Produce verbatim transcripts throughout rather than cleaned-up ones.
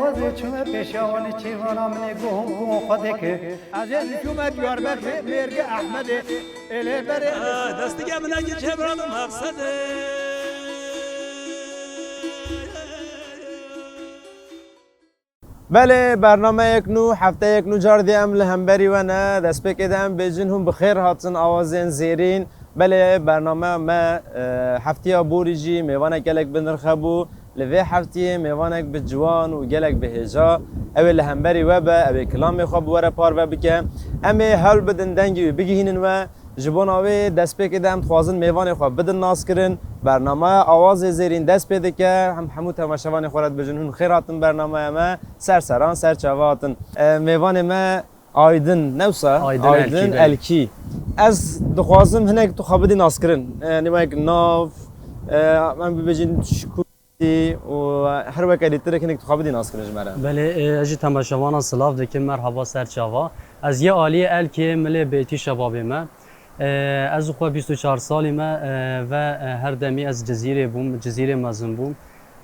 Wezê çûme pêşiya wanî çêvana min ê guh û guh xwe dike. Ez ê çûme Diyarbekirê, mêrgê Ehmedê, ê lê berê. Destige min eki çevra bi maqsedê. Belê, bernameyek nû, hefteyek nû car dî em li hemberî we ne. Destpêkê de em bêjin hûn bi xêr hatin awazên zêrîn. Belê, bernameya me, e, heftiya borî jî mêvanek gelek bi nirxe bû. Li vê heftiyê mêvanek bi ciwan û gelek bi hêja. Ew ê li hemberî we be, ew ê kilamê xwe bi we re parve bike. Em ê hewl bidin dengê wî bigihînin we. Ji bona wê destpêkê de em dixwazin mêvanê xwe bidin naskirin. Bernameya Awazê Zêrîn dest pê dike. Em hemû temaşevanê xwe re dibêjin hûn xêr hatin bernameya me. Ser seran, ser çava hatin. E, mêvanê me Aydin, ne wisa? Aydin Elkî, belê. Elkî. Ez dixwazim hinek tu xwe bidî naskirin. E, yanî wek nav, e, em bibêjin şikû û her weke dîtirek hinek tu xwe bidî naskirin ji me re. Belê, e, ez jî temaşevanan silav dikim, merhaba ser çava. Ez yê aliyê Elkê, milê Beytî Şebabê me. E, ez xwe bîst û çar salî me, e, ve, e, her demî ez Cizîrê bûm, Cizîrê mezin bûm.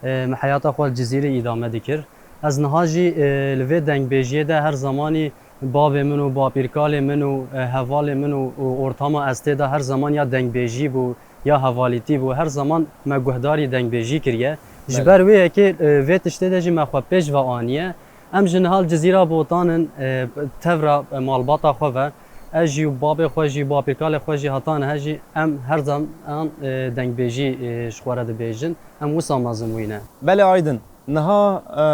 E, min heyata xwe li Cizîrê îdame dikir. Ez niha jî, e, li vê dengbêjiyê de her zemanî bavê min û bapîrkalê min û, e, hevalê min û, û ortama ez tê de her zeman ya dengbêjî bû, ya hevalîtî bû, her zeman me guhdarî dengbêjî kiriye. Ji Belê. ber wê yekê, e, vê tiştê de jî me xwe pêş ve aniye. Em ji niha li Cizîra Botan in, e, tevra, e, malbata xwe ve. Ez jî û babê xwe jî, bapîrkalê xwe jî heta niha jî em her zeman, e, dengbêjî, e, ji xwe re dibêjin. Em wisa mezin bûyîne. Belê Aydin. Niha, e,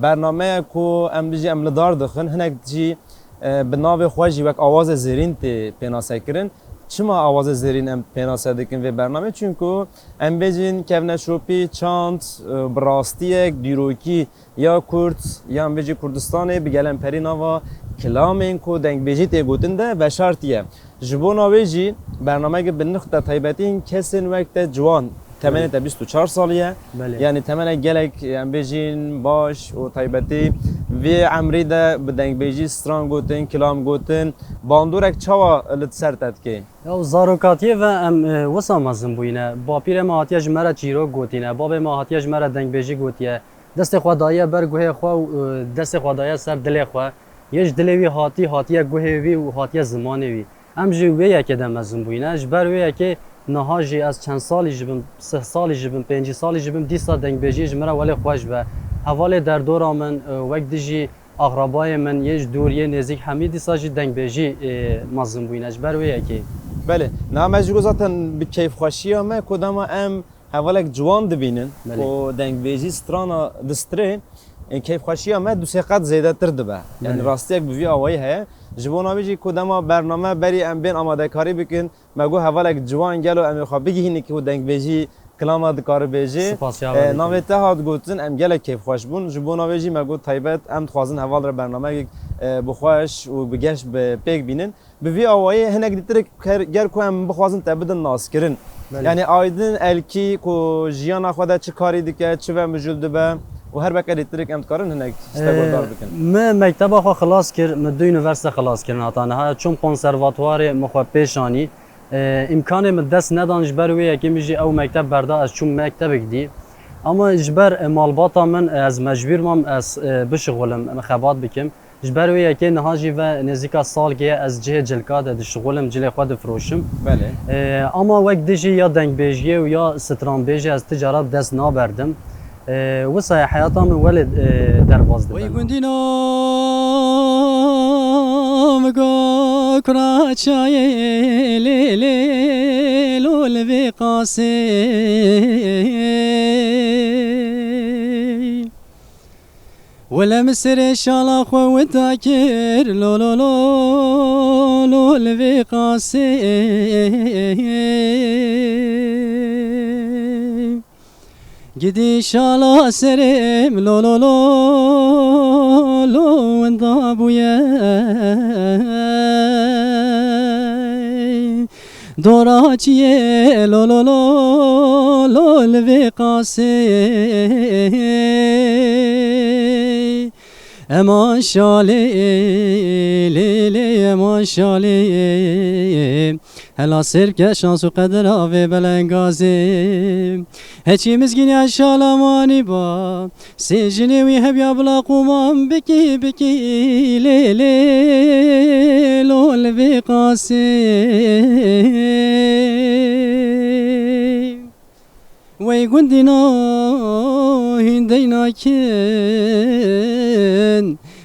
bernameya ku em bijî em li dar dixin, hinek jî, e, bi navê xwe jî wek Awazê Zêrîn tê pênasekirin. Çima Awazê Zêrîn em pênase dikin vê bernamê? Çunku em bêjin kevneşopî, çand, e, bi rastiyek dîrokî ya Kurd, yan vê jî Kurdistanê bi gelemperî nava kilamên ku dengbêjî tê gotin de veşartiye. Ji bona wê jî bernameyeke bi nirx te taybetî in kesên wek te ciwan, temenê te bîst û çar salî ye. Belê. Yanî temenek gelek, em bêjin baş û taybetî vê emrî de bi dengbêjî stran gotin, kilam gotin. Bandorek çawa li ser te dikê? Ya zarokatiyê ve em, e, wisa mezin bûyîne. Bapîrê me hatiye ji me re çîrok gotîne. Babê me hatiye ji me re dengbêjî gotiye. Destê xwe daye ber guhê xwe û, e, destê xwe daye ser dilê xwe. Yê ji dilê wî hatî, hatiye guhê wî û hatiye zimanê wî. Em jî wê yekê de mezin bûyîne. Ji ber wê yekê niha jî ez çend salî jî bim, sih salî jî bim, pêncî salî jî bim, dîsa dengbêjiyê ji min re welê xweş be. Hevalê derdora min, e, wek dijî axrabayê min, yê ji dûr, yê nêzîk hemî dîsa jî dengbêjî, e, mezin bûyîne. Ji ber wê yekê. Belê. Niha me jî got zaten bi keyfxweşiya me ku dema em hevalek ciwan dibînin Belê. ku dengbêjî strana distirê, e, keyfxweşiya me du sê qet zêdetir dibe. Yani Belê. rastiyek bi vî awayî heye. Ji bona wî jî ku dema bername berî em bên amadekarî bikin, me got hevalek ciwan gelo em ê xwe bigihînin ku dengbêjî kilama dikare bêjê. Spas ya E, Welî. navê te hat gotin, em gelek keyfxweş bûn. Ji bona wê jî me got taybet em dixwazin heval re bernameyek, e, bi xweş û bi geş bi pêk bînin. Bi vî awayî hinek dîtirik ger, ger ku em bixwazin te bidin naskirin. Belê. Yani Aydin Elkî ku jiyana xwe de çi karî dike, çi ve mijûl dibe û her weke dîtirik em dikarin hinek ji te Ee, guhdar bikin. Min mekteba xwe xilas kir, min du unîversîte xilas kirin heta niha. Çûm konservatuwarê, min xwe pêş anî. Ee, îmkanê min dest nedan, ji ber wê yekê min jî ew mekteb berda, ez çûm mektebek dî. Ama ji ber, e, malbata min, e, ez mecbûr mam, ez, e, bişixulim, em xebat bikim. Ji ber wê yekê niha jî ve nêzîka salkê ye ez cihê cilka de dişixulim, cilê xwe difroşim. Belê. Ee, ama wek dijî ya dengbêjiyê û ya stranbêjê ez ti cara dest naberdim. Ee, wisa ye heyata min welê, e, derbas dibe. Wey gundî nam go kura çayê lê lê lo li vê qasê. Wele min serê şala xwe wita kir, lo, lo, lo, lo, li vê qasê. Gidî şala serê min, lo, lo, lo, lo, winda bûye. Dora çiyê lo lo lo lo li vê qasê. Ema şalê lê lê ema şalê. Hela sêr bike şans û qedera vê belengazê. Heçî mizgîniya şalamanî ba. Sê jinê wî hebiya bila quman bikî bikî lê lê lo li vê qasê. Wey gundî nahîn dey nakin,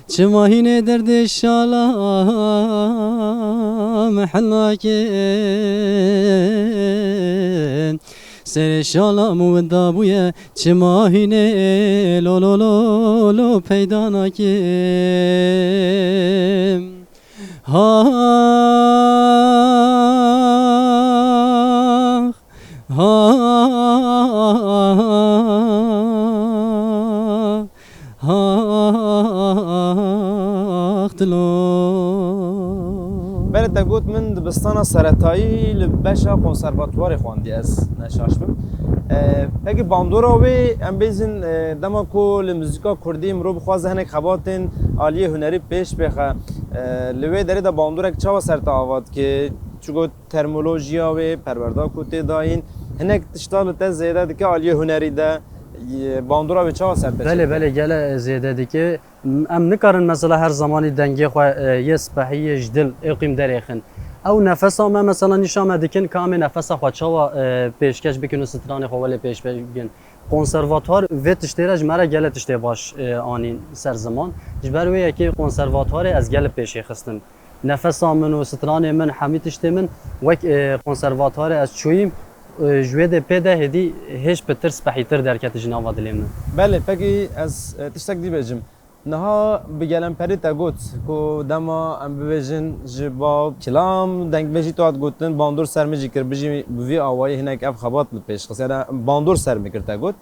çima hînê derdê şala mehel nakin. Serê şala min winda bûye, çima hînê lo lo lo lo peyda nakim. Ha, ha, ha, dilo. Belê te got min dibistana seretayî li beşa konservatuwarê xwendî, ez ne şaş bim. E, pekî bandora wê, em bêjin, e, dema ku li muzîka kurdî mirov bixwaze hinek xebatên aliyê hunerî pêş bêxe, e, li wê derê de bandorek çawa ser te ava dike? Çi got termolojiya wê, perwerda ku tê dayîn, hinek tişta li te zêde dike aliyê hunerî de, e, bandora wê çawa ser te Belê, çêdike? Belê, gele zêde dike. Em nikarin mesela her zamanî dengê xwe, e, yê spehî, yê ji dil, ê qîm derêxin. Ew nefesa me mesela nîşa me dikin ka em ê nefesa xwe çawa, e, pêşkeş bikin û stranê xwe welê pêş bikin. Konservatuar vê tiştê re ji me re gele tiştê baş, e, anîn ser ziman. Ji ber wê yekê konservatuarê ez gele pêşê xistim. Nefesa min û stranê min, hemî tiştê min wek, e, konservatuarê ez çûyîm, e, ji wê dê pê de hêdî hêj pitir, spehîtir derket ji nava dilê min. Belê, pekî ez, e, tiştek dî bêjim. Niha bi gelemperî te got ku dema em bibêjin ji ba kilam dengbêjî tu hat gotin, bandor ser min jî kir, bijî bi vî awayî hinek ev xebat li pêş xist. Yani bandor ser min kir te got.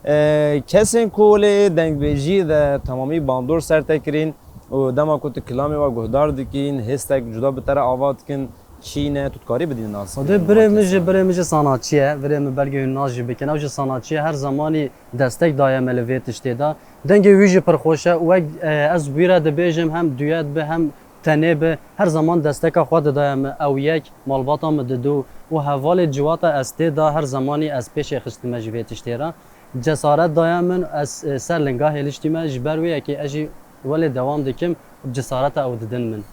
E, kesên ku lê dengbêjî de temamî bandor ser te kirîn û dema ku tu kilamê we guhdar dikîn, hêstek cuda bi te re ava dikin, kî ne, tu dikarî bidî nas? Xwedê birê min jî, birê min jî sanatçî ye, birê min belkî hûn nas jî bikin. Ew jî sanatçî ye, her zamanî destek daye me li vê tiştê de. Dengê wî jî pir xweş e. Wek, e, ez wî re dibêjim, hem duyet bi, hem tenê bi, her zaman desteka xwe didaye me. Ew yek malbata min didu û hevalê civata ez tê de her zamanî ez pêşê xistime ji vê tiştê re. Cesaret daye min, ez, e, ser linga hêliştîme, ji ber wê yekê ez jî welê dewam dikim, cesareta ew didin min.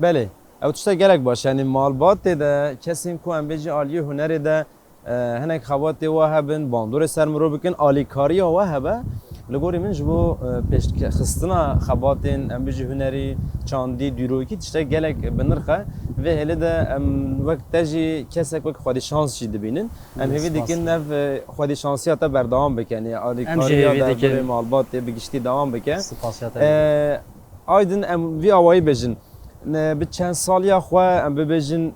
Belê, ew tiştek gelek baş e. Yanî malbatê de kesên ku em bêjî aliyê hunerê de, e, hinek xebatê we hebin, bandorê ser mirov bikin, alîkariya we hebe, li gorî min ji bo, e, pêşxistina xebatên, em bêjî hunerî, çandî, dîrokî tiştek gelek bi nirx e. Vê hêlê de em wek te jî kesek wek xwedî şans jî dibînin. Em hêvî dikin ev, e, xwedî şansiya te berdewam bike. Yanî alîkariya te, hêvî dikin, malbatê bi giştî dewam bike. Spasiya te. E, Aydin, em vî awayî bêjin. Ne, bi çend saliya xwe em bibêjin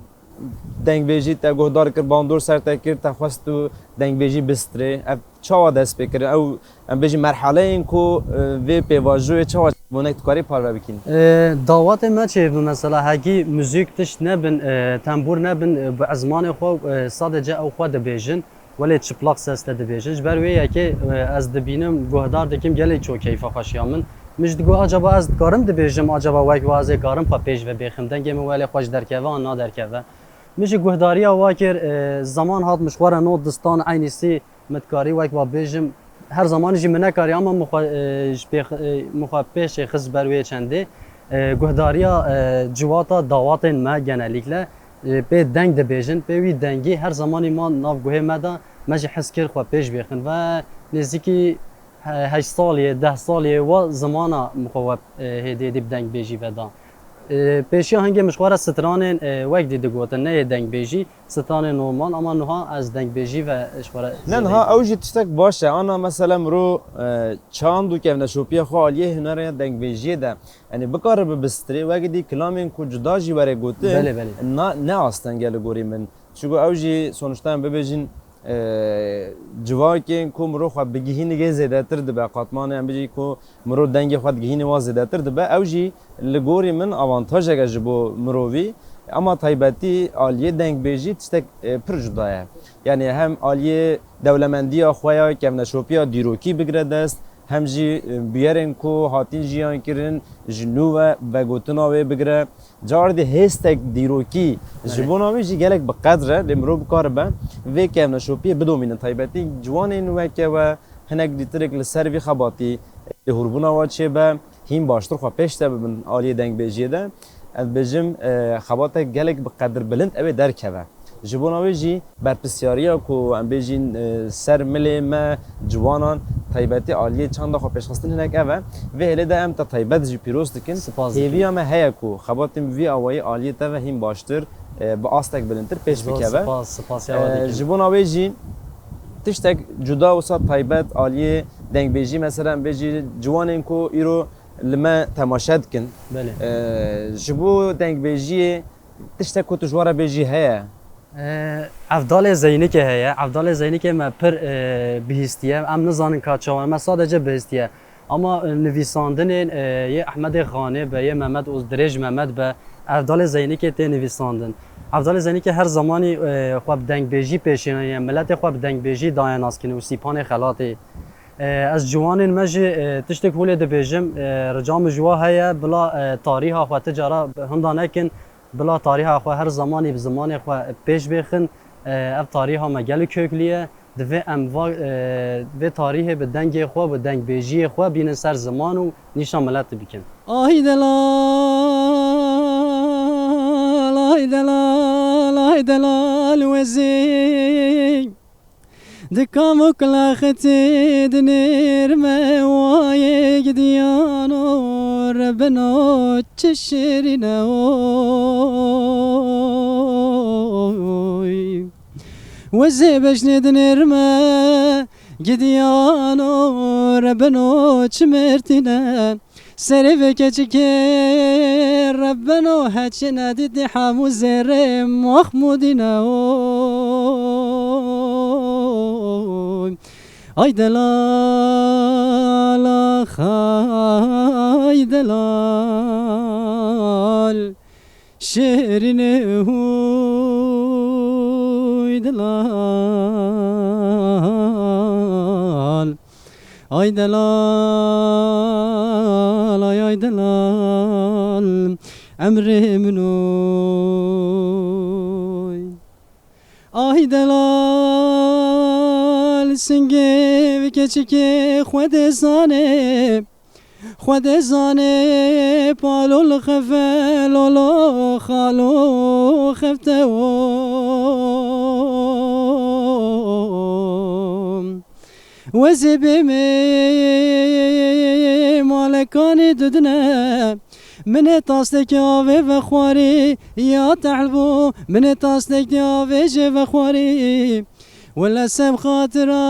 dengbêjî te guhdar kir, bandor ser te kir, te xwest tu dengbêjî bistrê. Ev çawa dest pê kir? Ew, em bêjin merheleyên ku, e, vê pêvajoyê çawa bûne, tu karî parve bikîn? E, dawetê me çêbû mesela, hekî muzîk tişt nebin, e, tembûr nebin, e, bi ezmanê xwe, e, sadece ew xwe dibêjin. Welê çıplak sesle dibêjin. Ji ber wê yekê, e, ez dibînim, guhdar dikim, gelek çok keyfa xweşiya min. Min ji digot, acaba ez dikarim dibêjim, acaba wek wa ez ê karim xwe pêş ve bêxim. Dengê min welê xweş derkeve an naderkeve. Min jî guhdariya wa kir, e, zaman hat min ji xwe re not distan, eynî sî min dikarî wek wa bêjim. Her zamanî jî min nekarî, ama min xwe, e, ji pêx-, e, min xwe pêşê xist ber wê çendê. E, guhdariya, e, civata dawatên me genellikle. E, pê deng dibêjin, pê wî dengî her zamanî ma nav guhê me de, me jî hez kir xwe pêş bêxin. Ve nêzîkî he-, heşt saliyê, deh saliyê wa zimana min xwe we, e, hêdî hêdî bi dengbêjî ve da. E, pêşiya hingê min ji xwe re stranên, e, wek dî digotin, ne yê dengbêjî, stranên normal, ama niha ez dengbêjî ve ji xwe re Ne, niha ew jî tiştek baş e. Ana mesela miro, e, çand û kevneşopiya xwe aliyê hunera dengbêjiyê de Yanî bikare bibe strê, wekî dî kilamên ku cuda jî were gotin, Belê, belê. na, ne asteng e li gorî min. Çiku ew jî sonuçta em bibêjin, e, civakên ku mirov xwe bigihînî gê zêdetir dibe, qatmanê em bijî ku mirov dengê xwe digihînî wa zêdetir dibe, ew jî li gorî min avantajek e ji bo mirovî. Ama taybetî aliyê dengbêjî tiştek, e, pir cuda ye. Yanî hem aliyê dewlemendiya xwe ya kevneşopiya dîrokî bigire dest, hem jî, e, bûyerên ku hatin jiyan kirin, ji nû ve vegotina wê bigire. Cardî hêstek dîrokî ji Belê. bona wê jî gelek bi qedr e, lê mirov bikaribe vê kevneşopiyê bidomîne. Taybetî ciwanên weke we hinek dîtirek li ser vî xebatî lêhûrbûna we çêbe, hîn baştir xwe pêş de bibin aliyê dengbêjiyê de. Ez dibêjim, e, xebatek gelek bi qedir bilind ew ê derkeve. Ji bona wê jî berpirsyariya ku em bêjin, e, ser milê me ciwanan taybetî aliyê çanda xwe pêşxistin hinek ev e. Vê hêlê de em te taybet jî pîroz dikin. Spas dikim. Hêviya me heye ku xebatên vî awayî aliyê te ve hîn baştir, e, bi astek bilindtir pêş Zor bikeve. spas, spasiya we E, dikim. Ji bona wê jî tiştek cuda wisa taybet aliyê dengbêjî, mesela em bêjî ciwanên ku îro li me temaşe dikin. Belê. E, ji bo dengbêjiyê tiştek ku tu ji we re bêjî heye? E, Evdalê Zeynikê heye. Evdalê Zeynikê me pir, e, bihîstiye. Em nizanin ka çawa, me sadece bihîstiye. Ama, e, nivîsandinên, e, yê Ehmedê Xanê be, yê Mehmet Oz-, Dirêj Mehmet be, Evdalê Zeynikê tê nivîsandin. Evdalê Zeynikê her zemanî, e, xwe bi dengbêjî pêşînayê, miletê xwe bi dengbêjî daye naskîn û sîpanê xelatê. E, ez ciwanên me jî, e, tiştek holê dibêjim, e, rica min ji we heye, bila, e, tarîha xwe ti cara hinda nekin, bila tarîha xwe her zemanî bi zimanê xwe pêş bêxin. E, ev tarîha me gelek köklî ye. Divê em va-, e, vê tarîhê bi dengê xwe, bi dengbêjiyê xwe bînin ser ziman û nîşa miletê bikin. Ay delal, ay delal, ay delal wezî. Di kam û kilaxetê dinêrme wayê gidiyano rebeno çi şirîne oy. Wezê beşnê dinêrme gidiyano rebeno çi mertîne. Serê vê keçikê rebeno heçine dîtî hemû zêrê Mahmûdî ne oy. Ay delal, ax ay delal. Şêrînê hûy delal. Ay delal, ay, ay delal, emrê min oy. Ay delal, singê vî keçikê Xwedê zane. Xwedê zane palo li xefe lolo xalo xefte o. Wezê bê me malekanê didine. Min ê tastekê avê vexwarî ya tehlbû. Min ê tastekê avê jê vexwarî. Wele sem xatira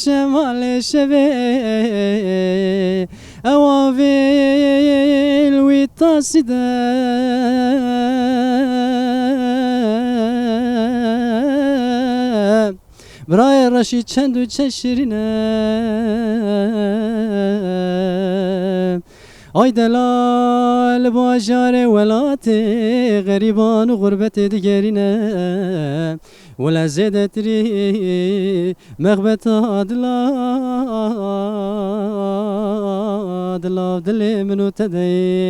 şemalê şevê ew avê li wî tasî de. Birayê reşî çend û çend şirîn e. Ay delal bajarê welatê xerîban û xurbetê digerîne. Wele zêdetirî mexbeta dila, dila dilê min û te de ye.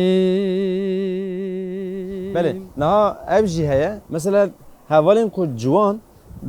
Belê, niha ev jî heye. Mesela hevalên ku ciwan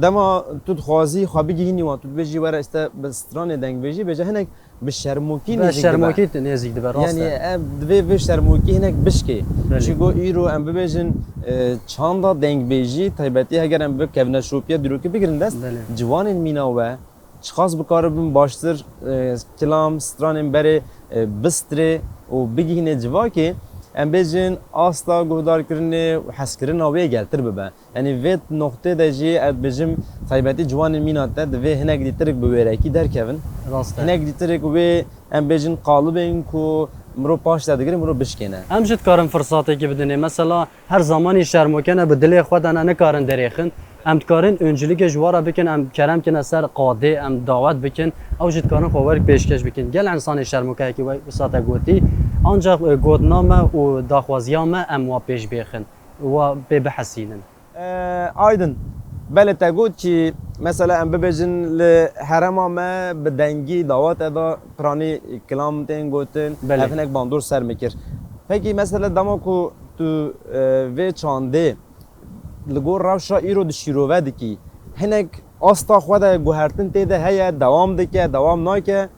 dema tu dixwazî xwe bigihînî wan, tu dibêjî were işte bi stranê dengbêjî bêje, hinek bi şermokî Bi nêzik dibe. şermokî nêzik dibe, rast Yanî e. em divê vê şermokî hinek bişkê. Belê. Çigo îro em bibêjin, e, çanda dengbêjî, taybetî heger em bi kevneşopiya dîrokî bigirin dest, Belê. ciwanên mîna we çiqas bikaribin baştir, e, kilam, stranên berê, e, bistrê û bigihîne civakê, em bêjin asta guhdarkirinê û hezkirina wê geltir bibe. Yanî vê noqtê de jî ez dibêjim taybetî ciwanên mîna te divê hinek dîtirik bi wêrekî derkevin. Rast e. Hinek dîtirik wê em bêjin qalibên ku mirov paş de digire, mirov bişkêne. Em jî dikarin firsatekî bidinê. Mesela her zamanî şermokene bi dilê xwe de ne nikarin derêxin. Em dikarin öncülîkê ji we re bikin, em kerem kine ser qadê, em dawet bikin. Ew jî dikarin xwe werk pêşkeş bikin. Gel insanê şermokeyekî we wisa te gotî. Ancak, e, gotina me û daxwaziya me em wa pêş bêxin. wa pê bihesînin. E, Aydin, belê te got kî mesela em bibêjin li herêma me bi dengî dawete de piranî kilam tên gotin, Belê. Ev hinek bandor ser min kir. Pekî mesela dema ku tu e, vê çandê li gor rewşa îro di şîrove dikî, hinek asta xwe de guhertin tê de heye, dewam dike, dewam nake,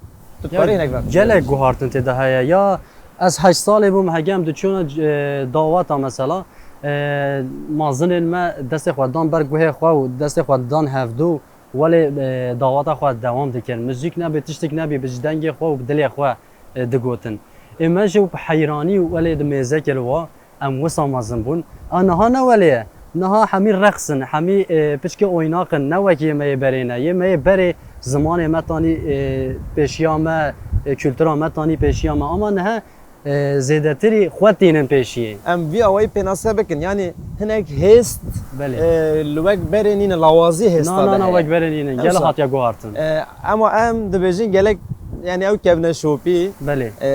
tu dikarî hinek ve Gelek guhartin tê de heye. Ya ez heşt salê bûm, hege em diçûna e, daweta mesela. E, mazinên me destê xwe dan ber guhê xwe û destê xwe dan hevdû. Welê e, daweta xwe dewam dikin. Muzîk nebî, tiştik nebî, bi ji dengê xwe û bi dilê xwe e, digotin. Ê me jî bi heyranî û welê di mêzekê li wa em wisa mezin bûn. A niha ne welê ye. Niha hemî reqs in, hemî e, piçkê oynaq in, ne wekî yê me yê berê ne. Yê me yê berê zimanê me tanî e, pêşiya me, e, kultura me tanî pêşiya me. Ama niha e, zêdetirî xwe tînin pêşiyê. Em vî awayî pênase bikin, yanî hinek hêst Belê. e, li wek berê nîne, lawazî hêsta Na na de na heye. wek berê nînin. Em Gel sa- hatiye guhartin. E, Ema em dibêjin gelek, yanî ew kevneşopî Belê. e,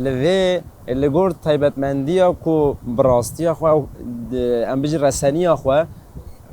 li vê e, li gor taybetmendiya ku bi rastiya xwe ew, di- em bijî reseniya xwe,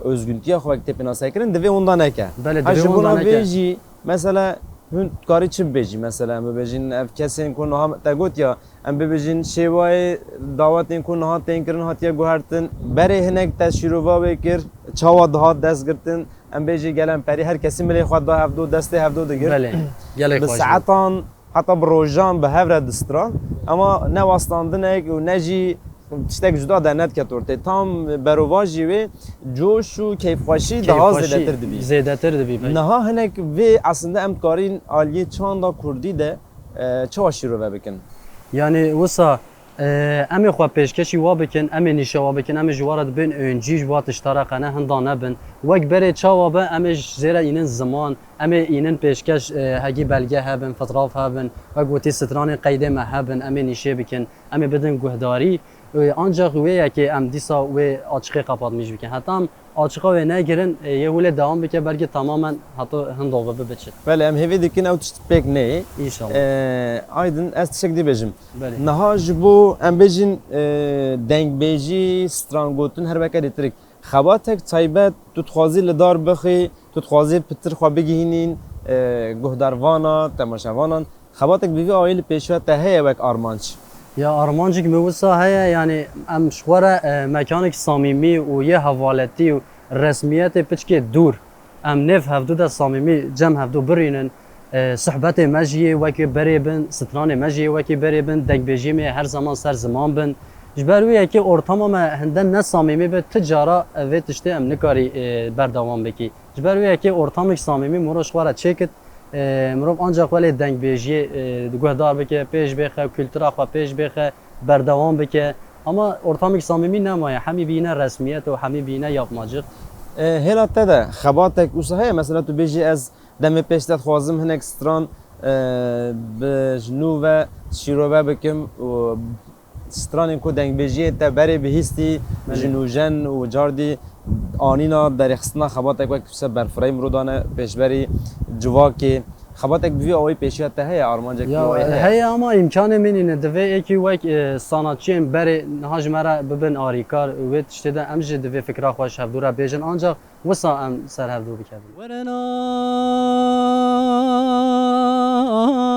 özgüntiya xwe wek tê pênasekirin, divê winda neke. Belê, Ha, divê ji winda bona neke. Vê jî mesela hûn dikarî çi bibêjî, mesela em bibêjin ev kesên ku niha te got ya, em bibêjin şêwayê dawetên ku niha tên kirin hatiye guhertin, berê hinek te şîrova wê kir, çawa dihat dest girtin, em bêjî gelemperî her kesî milê xwe da hevdo, destê hevdo digir. Belê. Gelek Bi xweş. saetan heta bi rojan bi hev re distira, ema ne wastandinek û ne jî tiştek cuda dernediket ortê. Tam berovajî wê coş û keyfxweşî daha zêdetir dibî. Zêdetir dibî. Niha hinek vê aslında em dikarîn aliyê çanda kurdî de e, çawa şîrove bikin? Yanî wisa e, em ê xwe pêşkêşî wa bikin, em ê nîşe wa bikin, em ê ji wa re dibên öncî ji wa tişta re qene hinda nebin. Wek berê çawa be, em ê ji zêre înin ziman, em ê înin pêşkêş e, hegî belge hebin, fitrav hebin, wek gotî stranên qeydê me hebin, em ê nîşê bikin, em ê bidin guhdarî. E, ancak wê yekê em dîsa wê açiqê qapatmîş bikin. Heta em açiqa wê negirin, e, yê hûlê dewam bike, belkî tamamen heta hinda ve bibe çi. Belê, em hêvî dikin ew tişt pêk neyê. Înşallah. E, Aydin, ez tiştek dî bêjim. Belê. Niha ji bo, em bêjin, e, dengbêjî, strangotin her weke lêtirik. Xebatek taybet tu dixwazî li dar bixî, tu dixwazî pitir xwe bigihînîn, e, guhdarvana, temaşevanan. Xebatek bi vî awayî li pêşiya te heye wek armanc? Ya armancik min wisa heye, yanî em ji xwe re e, mekanek samîmî û yê hevaletî û resmiyetê piçkê dûr. Em nêv hevdû de samîmî cem hevdû birînin. E, Sohbetê me jî yê wekî berê bin, stranê me jî yê wekî berê bin, dengbêjiyê me yê her zeman ser ziman bin. Ji ber wê yekê ortama me hinde ne samîmî be, ti cara e, vê tiştê em nikarî e, berdewam bikî. Ji ber wê yekê ortamik samîmî mirov ji xwe re çêkit. E, mirov ancak welê dengbêjiyê e, guhdar bike, pêş bêxe, kultura xwe pêş bêxe, berdewam bike. Ama ortamik samîmî nemaye. Hemî bîne resmiyet û hemî bîne yapmacık. E, hêla te de xebatek wisa heye? Mesela tu bêjî ez demê pêş de dixwazim hinek stran e, bi ji nû ve şîrove bikim û stranên ku dengbêjiyê te berê bihîstî, ji nûjen û cardî anîna derêxistina xebatek wek ser berfireyî mirov dane pêşberî civakê. Xebatek bi vî awayî pêşiya te heye, armancek bi vî awayî heye? Heye, ama îmkanê min nîne. Divê êkî wek e, sanatçiyên berê niha ji me re bibin arîkar. Wê tiştê de em jî divê fikra xwe ji hevdû re bêjin. Ancak wisa em ser hevdû bikevin. Were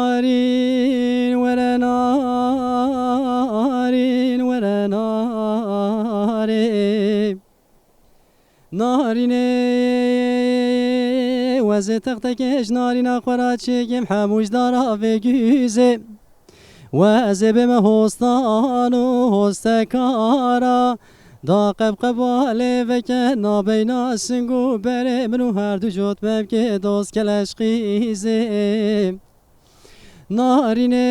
narîn, were narîn, were narîn. Narînê wezê textekê ji narîna xwe re çêkim hemû ji dara vê guzê. Wezê bê me hostan û hostekara. Da qebqeba lê veke nabeyna sing û berê min û her du cot me bike dost keleş qîzê. Narînê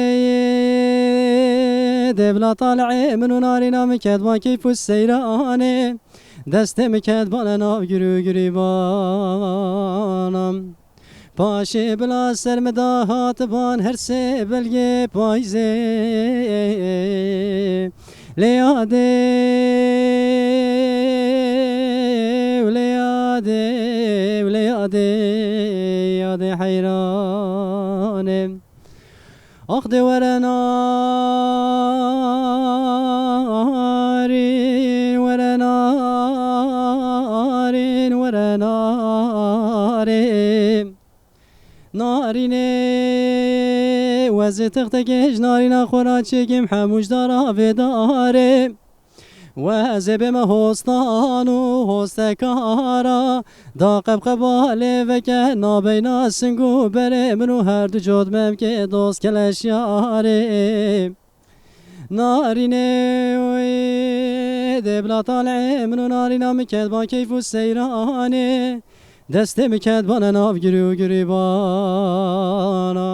devla talê min û narîna min kedma keyf û seyranê. Destê min kedbane nav gir û girîbana. Paşê bila ser min da hatiban her sê belgê payzê. Lê yadê, lê yadê, lê yadê, yadê heyranê. Ax de were narîn, were Narîn were narê. Narînê wezê textekê ji narîna xwe ra çêkim hemû ji dara vê darê. Wezê bê me hostan û hostekara da qebqeba lê veke nabeyna sing û berê min û her du cot memkê dost keleşyarê. Narînê wê dê bila talê min û narîna min ket ba keyf û seyranê. Destê min ket bane nav girî û girîbana.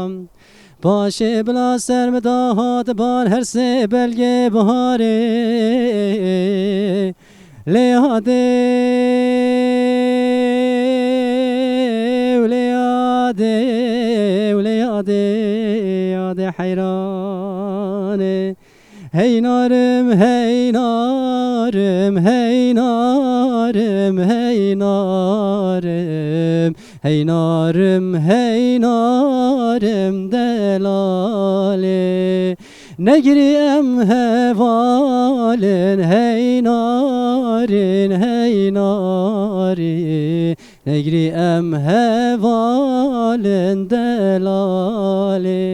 Paşê bila ser min dahat ban her sê belgê biharê. Lê yadê, û lê yadê, û lê yadê, yadê heyranê. Hey narim, hey narim, hey narim, hey narim, hey narim, hey narim delalê. Negirî em hevalin, hey narin, hey narin. Negirî em hevalin delalê.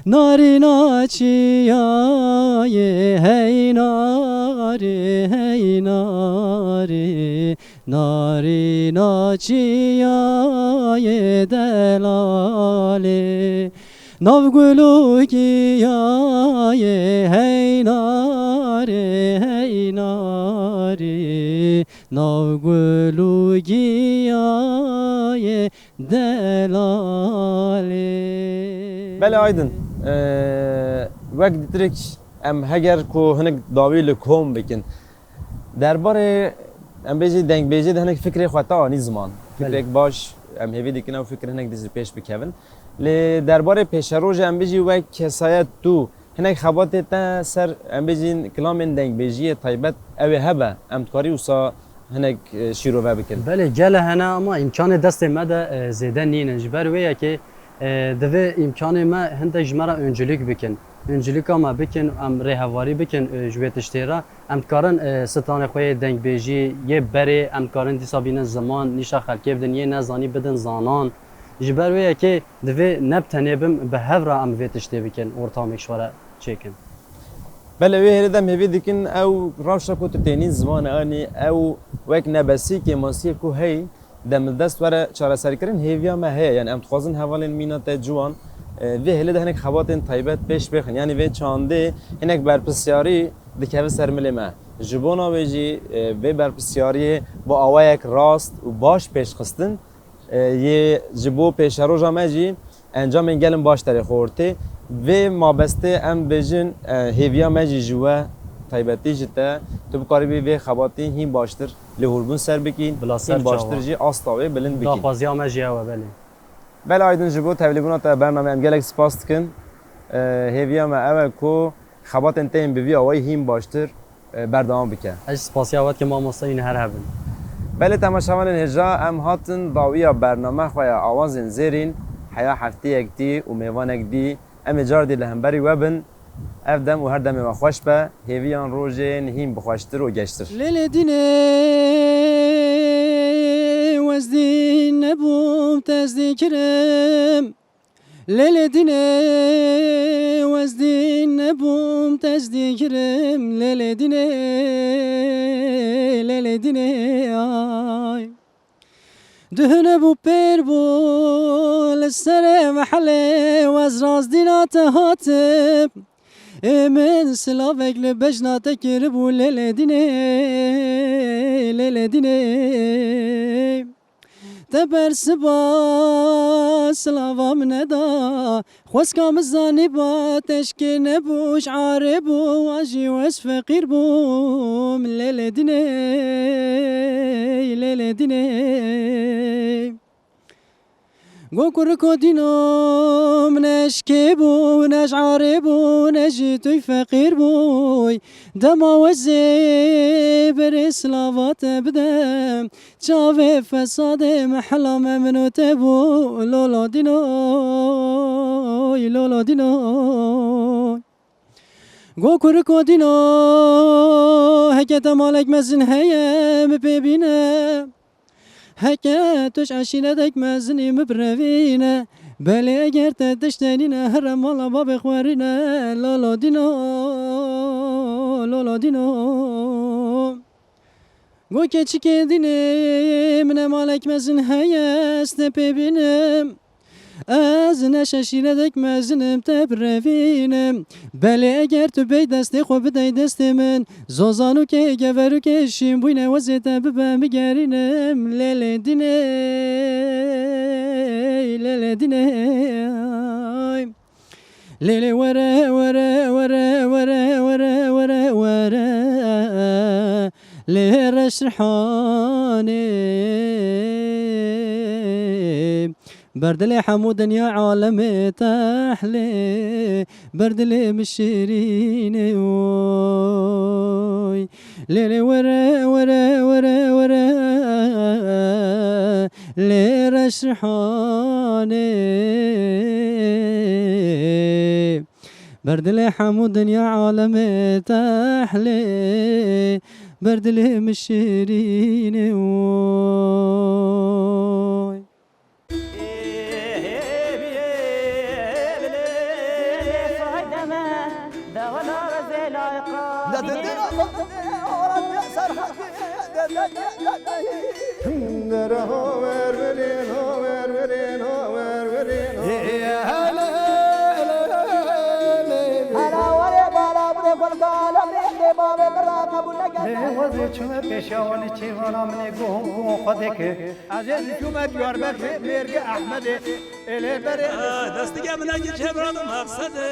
Narîna çiyayê, hey narî, hey narî. Narîna çiyayê delalê. Nav gul û giyayê, hey narî, hey narî. Nav gul û giyayê delalê. Belê Aydin, e, wek dîtirik em heger ku hinek dawî li kom bikin. Derbarê, em bêjî, dengbêjî de hinek fikrê xwe te anî ziman. Belê. Fikrek baş, em hêvî dikin ew fikir hinek dî jî pêş bikevin. Lê derbarê pêşerojê em bêjî wek kesayet tu hinek xebatê te ser, em bêjin, kilamên dengbêjiyê taybet ew ê hebe, em dikarî wisa hinek, e, şîrove bikin. Belê, gele hene ama îmkanê destê me de, e, zêde nînin. Ji ber wê yekê, e, divê îmkanê me hindek ji me re öncülük bikin. Öncülüka me bikin, em rêhevalî bikin, e, ji wê tiştê re. Em dikarin, e, stranê xwe yê dengbêjî yê berê, em dikarin dîsa bînin ziman, nîşa xelkê bidin, yê nezanî bidin zanan. Ji ber wê yekê divê ne bi tenê bim, bi hev re em vê tiştê bikin, ortamêk ji xwe re çêkin. Belê, wê hêlê de em hêvî dikin, ew rewşa ku tu tênî zimanê anî, ew wek nebesî, kêmasiyê ku heyî, demildest were çareserkirin, hêviya me heye. Yani em dixwazin hevalên mîna te ciwan, e, vê hêlê de hinek xebatên taybet pêş bêxin. Yani vê çandê hinek berpirsyarî dikeve ser milê me. Ji bona wê jî, e, vê berpirsyariyê bi awayek rast û baş pêşxistin, e, yê ji bo pêşeroja me jî encamên gelin baş derê xwe ortê. Vê mabestê em bêjin, e, hêviya me jî ji we, taybetî ji te, tu bikarîbî vê xebatî hîn baştir lêhûrbûn ser bikî, Bila ser hîn baştir çawa. Jî asta wê bilind bikî. Daxwaziya me jî ew e, belê. Belê Aydin, ji bo tevlîbûna te bername em gelek spas dikin. E, hêviya me ew e ku xebatên te yên bi vî awayî hîn baştir, e, berdewam bike. Ez jî spasiya we dikim mamoste, hîn her hebin. Belê temaşevanên hêja, em hatin dawiya bername xwe ya Awazên Zêrîn, heya hefteyek dî û mêvanek dî. Em ê car dî li hemberî we bin. Ev dem û her demê we xweş be. Hêviyan rojên hîn bi xweştir û geştir. Lêlê dînê wezdî nebûm tezdî kirim. Lêlê dînê wezdî nebûm tezdî kirim. Lêlê dînê, lêlê dînê ay. Duhune bû pêr bû li serê mehelê, wez razdîna te hatim. Ê min silavek li bejna te kiribû, lêlê dînê, lêlê dînê. Te bersiva silava min neda, xweska min zanîba teşkê nebû, ji arê bû, wan jî wez feqîr bûm, lêlê dînê, lêlê dînê. Go kuriko dîno min eşkê bû, ne ji arê bû, ne jî tu feqîr bûy. Dema wezê berê silava te bidem, çavê fesadê mehela me min û te bû. Lolo dînoy, lolo dînoy. Go kuriko dîno, heke te malek mezin heye, min pê bîne. Heke tu ji eşîretek mezinî, min birevîne. Belê eger te tişte nîne, here mala babê xwe rîne. Lolo dîno, lolo dîno. Go keçikê dînê, min e malek mezin heye, ez te pê bînim. Ez ne şeşîretek mezinim, te birevînim. Belê eger tu bêy destê xwe bidey destê min, zozanûkê geverûkê şîn bûyne wezê te bibe migerînim. Lê lê dînê, lê lê dînê. Lê lê were, were, were, were, were, were, were, lê reş rihanê. Ber dilê hemû dinya alemê tehlê, ber dilê min şirînê oy. Lê lê were, were, were, were, lê reş rihanê. Ber dilê hemû dinya alemê tehlê, ber dilê min şirînê oy. Hela were bala bide gulgala bide bavê bira qebûl neke. Lê wezê çime pêşiya wan ê çêvana min ê guhon guhon xwe deke. Ez ê çûme Diyarbekirê mêrgê Ehmedê. Ê lê berê. Destige min e giçê bira min mexsedê.